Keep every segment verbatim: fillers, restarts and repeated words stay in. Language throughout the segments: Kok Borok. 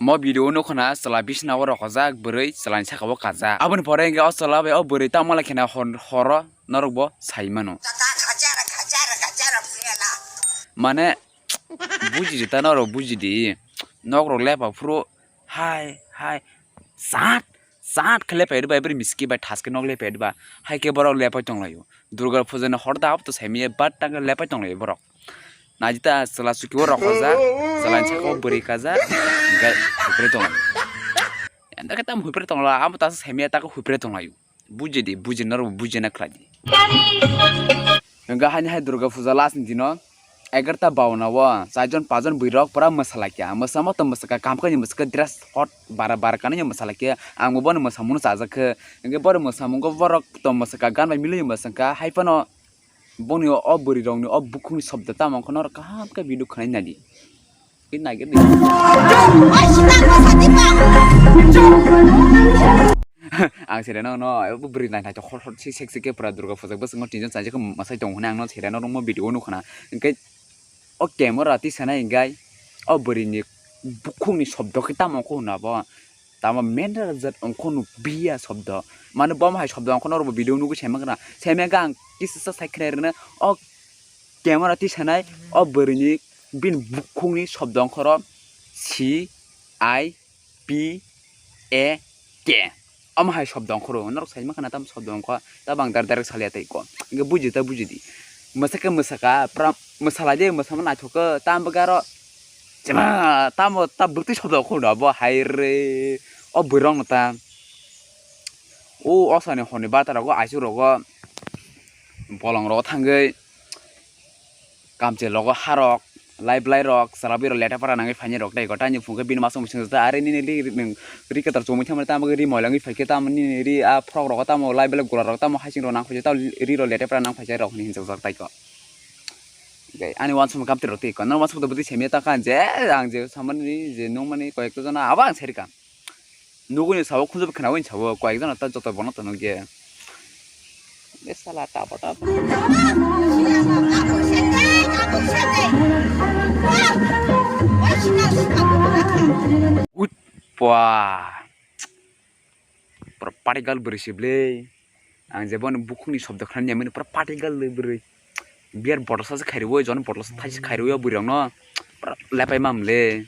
Mo video o nukho na chwla bisna o rokojak bwrwi chwlani saka o kajak. Aboni pore hwnkhe o chwla bai o bwrwi tamo lai kheno hor-, horo norok bo sai mano. Mane bujidi ta norok bujidi. Nok rok lepa phuru hai hai sat sat khe lepai rwbai bwrwi miski bai thaske nok lepai rwba. Hai khe borok lepai tonglaio. Durga puja ni hor da abto saimaya but tangkhe lepai tonglaio borok. Naijita chwla chuki o rokojak, chwlani saka o bwrwi kajak, hwnkhe huipre tonglaio. Enda khe tamo huipre tongla, amo tasa saimaya tako huipre tonglaio. Bujidi, bujidi norok bujina khlai di. Hwnkhe haini hai Durga puja last ni dino egarta bauna o chaijon pachjon bwrwi rok pura mwsalaikha. Mwsamo to mwsakha, kaham khe mwsakha, dress hot bara bara kanwi mwsalaikha. Ang bo bono mwsamungno chajakha. Hwnkhe bono mwsamungo borok to mwsakha, gan bai milwi mwsakha. Hai phano boni o bwrwi rokni o bukhukni shobdo tamo wngkha norok kaham khe video khwnai nadi. Khe naigerdi. Ang sere no no bwrwi nai nai hor hor si sek sek khe pura Durga puja bwskango tinjon chaijak khe mwsai tongo hwnwi ang no sere no rwngmo video o nukha na. Hwnkhe o camera tisanai hwnkhe o bwrwini bukhukni shobdo khe tamo wngkha hwnna bo. Tamo main rajat ongkho no biya shobdo. Mane bomo hai shobdo ongkho norok bo video nugwi saimankha na. Saimankha ang kisa sa sai khwnai rwna o camera tisanai o bwrwini bini bukhukni shobdo ongkhoro C I P A K. Omo hai shobdo ongkhoro norok saimankha na tamo shobdo ongkho. Tabang dar direct salia tei ko. Hwnkhe buji ta buji di. Mwsakhe mwsakha, pra-, mwsalai de, mwsama naithok khe, tamo bwkha aro, chema, tamo ta bwtwi shobdo ongkho no bo hai re. O bwrwi rok no ta. O osani hwnwi bata rogo, aichuk rogo, bolong rogo thangwi. Kamchwlwi rogo harok, lai bwlai rok, chwla bwrwi rok leta para nangwi phaini rok tei gota ni phungkhe bini masa mung swngjak ta, "Are nini ri, ri, nwng ri kwtal chumui thangmani tamo ri moilangwi phaikhe tamo nini ri a frok rogo tamo lai bwlai gura rok tamo hasing rok nang phaikhe tamo ri rok leta para nang phaikhe rok," hwnwi hinjak jak tai kok. Tei ani uansukma kamchwlwi rok tei kok, nang uansukma bwtwi simi ta kha je ang je samani je nukmani koyek ta jona abo ang sai rwkha. Nugui ni sabo khunju khwnaui ni sabo koyek jona ta joto bono to nukya. Be sala tabo tabo. Ut pwa. Pura party gal bwrwi se ble. Ang je bono bukhukni shobdo khwnani amani pura party gal le bwrwi. Biar bottle sa se khairwi, jon bottle sa thaisi khairwi o bwrwi rokno. Pura lepai mam le.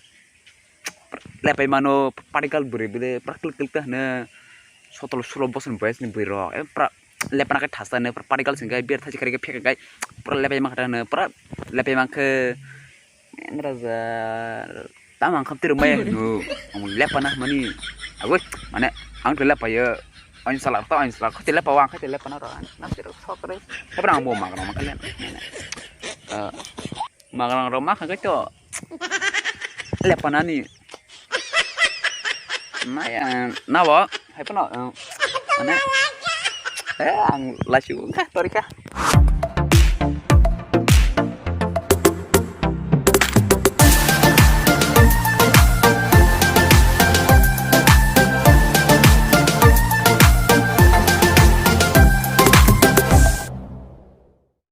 Pura lepai mano party gal bwrwi bwle pura klik klik ta hwno. Sotolo sulo bosoni boyas ni bwrwi rok. E pura lepana khe thasta hwno, pura party gal singkhe biar thaisi khairwi khe phekha khe pura lepai mankha ta hwno, pura lepai mankhe. Engraja, tamo ang khamtwi rwmai hwno, ang lepana hwnmani. Agoi, mane, ang twi lepaio, ang salak to, ang salak, khaitwi lepao, ang khaitwi lepana rw, ang khamtwi rw, sok rw. Hepra ang bo magrang magrang lepana. Ah, magrang rw ma khagai to. Lepanani. Naya, nabo, hai phano, eh, mane, eh, ang lasi wngkha, torikha.